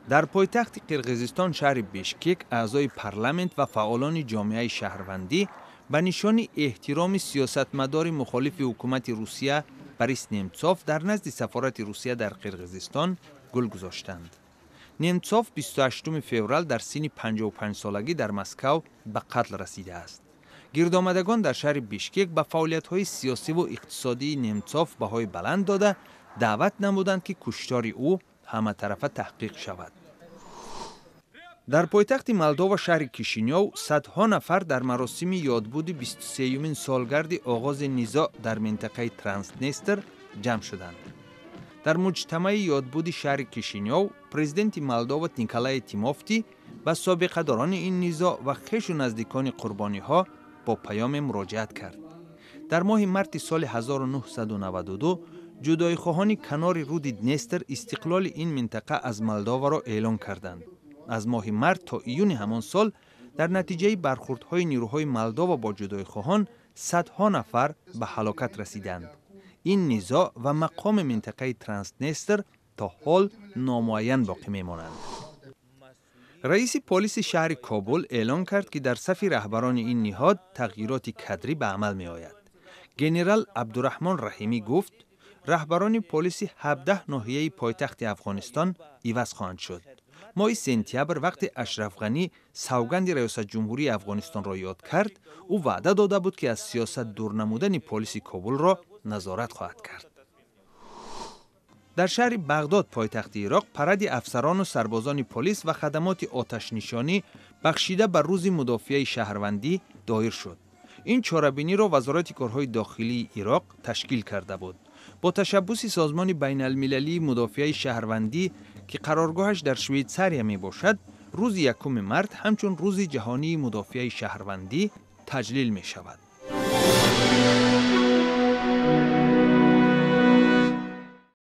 Дар пойтахти Қирғизистон, шаҳри Бишкек, аъзои парламент ва фаъолони ҷомеаи шаҳрвандӣ ба нишони эҳтироми сиёсатмадори мухолифи ҳукумати Русия Борис Немцов дар назди сафорати Русия дар Қирғизистон гул гузоштанд. Немцов 28 феврал дар синни 55-солагӣ дар Москав ба қатл расидааст. Гирдомадагон дар шаҳри Бишкек ба фаъолиятҳои сиёсиву иқтисодии Немцов баҳои баланд дода, даъват намуданд, ки куштори ӯ ҳаматарафа таҳқиқ шавад. Дар пойтахти Молдова, шаҳри Кишинёв, садҳо нафар дар маросими ёдбуди 23-юмин солгарди оғози низоъ дар минтақаи Транснестр ҷамъ шуданд. Дар муҷтамаи ёдбуди шаҳри Кишинёв президенти Молдова Николае Тимофти ба собиқадорони ин низоъ ва хешу наздикони қурбониҳо бо паёме муроҷиат кард. Дар моҳи марти соли 1992 ҷудоихоҳони канори руди Днестр истиқлоли ин минтақа аз Молдоваро эълон карданд. Аз моҳи март то июни ҳамон сол дар натиҷаи бархурдҳои нирӯҳои Молдова бо ҷудоихоҳон садҳо нафар ба ҳалокат расиданд. Ин низоъ ва мақоми минтақаи Транснестр то ҳол номуайян боқӣ мемонанд. Раиси полиси шаҳри Кобул эълон кард, ки дар сафи раҳбарони ин ниҳод тағйироти кадрӣ ба амал меояд. Генерал Абдураҳмон Раҳимӣ гуфт, раҳбарони полиси 17 ноҳияи пойтахти Афғонистон иваз хоҳанд шуд. Моҳи сентябр, вақте Ашраф Ғанӣ савганди раёсатҷумҳурии Афғонистонро ёд кард, ӯ ваъда дода буд, ки аз сиёсат дур намудани полиси Кобулро назорат хоҳад кард. Дар шаҳри Бағдод, пойтахти Ироқ, паради афсарону сарбозони полис ва хадамоти оташнишонӣ бахшида ба Рӯзи мудофиаи шаҳрвандӣ доир шуд. Ин чорабиниро Вазорати корҳои дохилии Ироқ ташкил карда буд. Бо ташаббуси Созмони байналмилалии мудофиаи шаҳрвандӣ, ки қароргоҳаш дар Швейтсария мебошад, рӯзи 1 март ҳамчун Рӯзи ҷаҳонии мудофиаи шаҳрвандӣ таҷлил мешавад.